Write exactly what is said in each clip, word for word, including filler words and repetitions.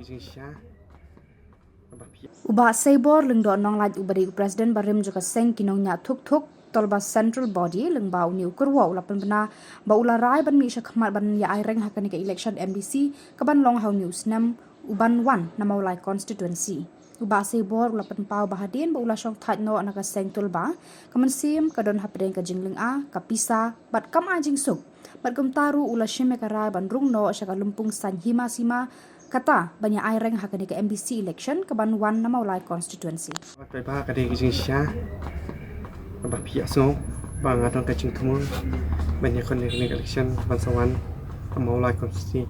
Jingshisha. U Bah Seibor Lyngdoh Nonglait uba dei u President barim jong ka seng ki nongñiah thuk thuk Tolba Central Body lyngba une u kyrwoh u la pynbna ba u la rai ban mih sha khmat ban ïa ai reng ha kane ka election M D C kaban long ha une u snem u ban wan na Mawlai constituency. U Bah Seibor u la pynpaw ba hadien ba u la shong thait noh na ka seng Tolba, ka mynsiem ka don hapdeng ka jinglynga, ka pisa bad kam ai jingsuk. Bad kumta ruh u la shim ïa ka rai ban rung noh sha ka lympung Saiñ Hima Sima, kata ban ïa ai reng ha kane ka M D C election kaban wan na Mawlai constituency. Wat paidbah, ka dei ka jingshisha kaba phi ïa sngew ba nga don ka jingthmu ban ïakhun ïa kane ka election ban sa wan na Mawlai constituency.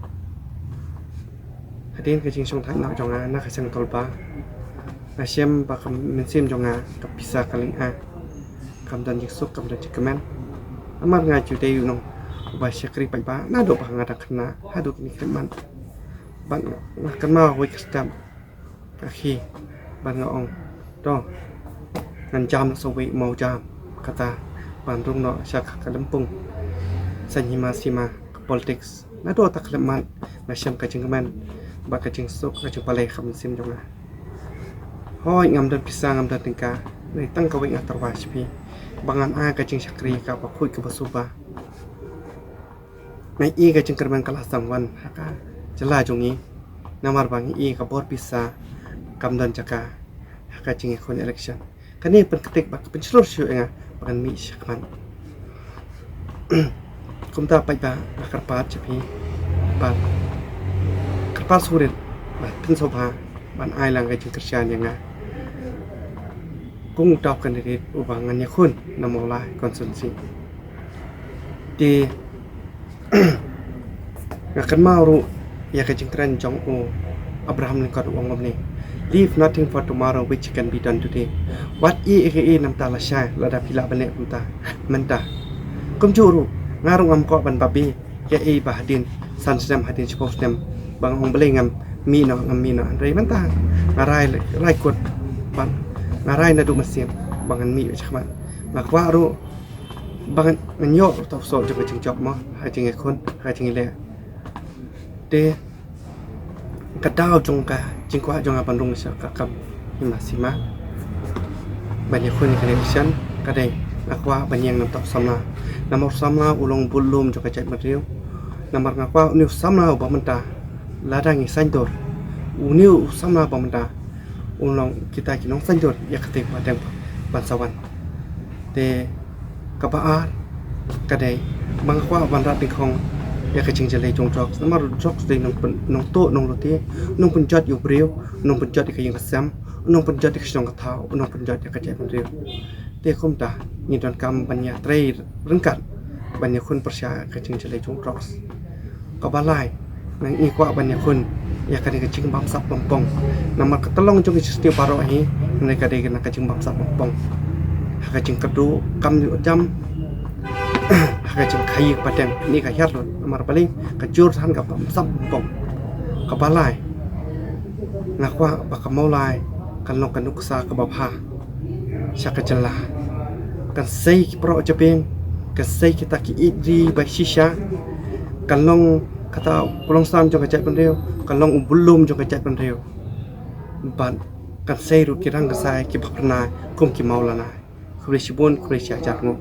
Hadien ka jingshong thait noh jong nga na ka seng Tolba, nga shem ba ka mynsiem jong nga, ka pisa, ka lynga, kam don jingsuk, kam don jingkmen. Namar nga ju dei u nong uba shakri paidbah naduh ba nga dang khynnah haduh kine ki khyllipmat. Bad nga kynmaw wei ka step ka khie bad nga ong, to, ngan jam sa wei mawjam, kata ban rung noh sha ka lympung Saiñ Hima Sima. Ka politics naduh ta khyllipmat nga shem ka jingkmen bad ka jingsuk, ka jingpalei ha ka mynsiem jong nga. Hooid, ngam don pisa, ngam don tyngka, nai tang kawei nga tyrwa sha phi ba ngan ai ka jingshakri kaba khuid kaba suba. Nga i ka jingkyrmen ka la sdang wan ha ka jylla jong ngi, namar ba ngi i ka bor pisa kam don jaka ha ka jingïakhun election. Kane pynktik bad ka pynshlur shuh ïa nga ba ngan mih sha khmat. Kumta paidbah, nga kyrpad sha phi, bad kyrpad surit bad pynsngewbha ban ai lang ka jingkyrshan ïa nga kum uta u candidate uba ngan ïakhun na Mawlai constituency. Te nga kynmaw ruh ïa ka jingkren jong u Abraham Lincoln, u ong kumne, "Leave nothing for tomorrow which can be done today." Wat ïa kaei na mynta lashai lada phi lah ban leh kumta mynta. Kumjuh ruh nga ruh ngam kwah ban babe ïa ei ba hadien san snem, hadien shiphew snem ba nga ong balei ngam mih noh, ngam mih noh. Hynrei mynta nga rai, rai kut, bad nga rai naduh mynsiem ba ngan mih sha khmat. Nga kwah ruh ba ngan, ngan ïoh ruh ta u soh jong ka jingjop mo, ha ka jingïakhun, ha ka jingïaleh. Te ka daw jong ka jingkwah jong nga ban rung sha ka kam Hima Sima ban ïakhun ïa ka election ka dei nga kwah ban ïeng na u samla. Namar u samla u long u budlum jong ka jaitbynriew. Namar nga kwah une u samla uba mynta, lada ngi saiñdur, une u samla uba mynta un long kita ki nongsaiñdur ïa katei ba dang ban sa wan. Te kaba ar ka dei ba nga kwah ban rat dyngkhong ïa ka jingjyllei jong drugs. Namar drugs dei nongpyn, nongtuh nonglute, nongpynjot ïa u briew, nongpynjot ïa ka ïing ka sem, nongpynjot ïa ka shnong ka thaw, nongpynjot ïa ka jaitbynriew. Te kumta ngi donkam ban ïatrei ryngkat ban ïakhun pyrshah ïa ka jingjyllei jong drugs. Kaba lai, nga kwah ban ïakhun ïa kane ka jingbamsap bampong. Namar ka tyllong jong ka jingsniew baroh hi, kane ka dei na ka jingbamsap bampong. Ha ka jingkyrduh kam ïoh jam, ha ka jingkhaïi pateng ne ka hiar lut. Namar balei? Ka jur than ka bamsap bampong. Kaba lai, nga kwah ba ka Mawlai kan long ka nuksa kaba bha sha ka jylla. Kan sei ki proh jabieng, kan sei kita ki ïeid ri ba shisha, kan long kata u pynlong sam jong ka jaitbynriew, kan long u budlum jong ka jaitbynriew. Bad kan sei ruh ki rang ka sai kiba phyrnai kum ki Mawlanai. Khublei shibun, khublei shihajar nguh.